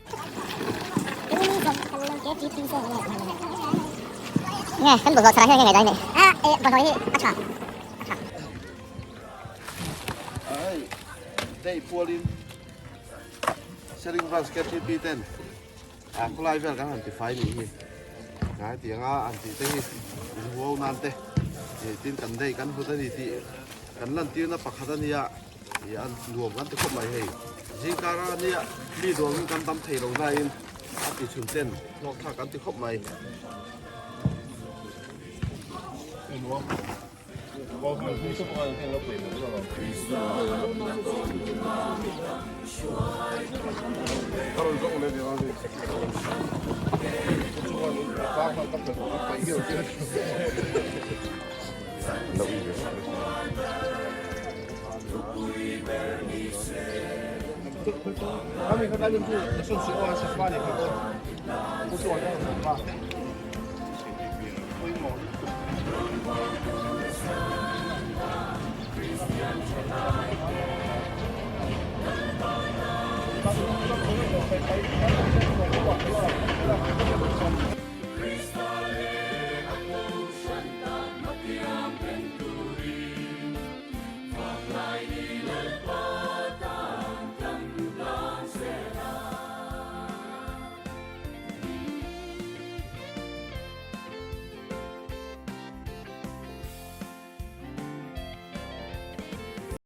Nge kan bawlhhlawh chhara hian nge ngaihdan i neih? A e bawlhhlawh hi a tha a tha. Hei day pualin Selling Branch KTP ten a khawlai vel kan han ti fai nih hi ngai tianga an tih te hi inhuau nan te tin kan day kan hlut a ni tih kan lantirna pakhat a nia. Ih a nuam kan ti khawp mai hei. Zingkar a nia mi dawngin kan tam thei lo nain a ti chhun ten hlawk thlak kan ti khawp mai.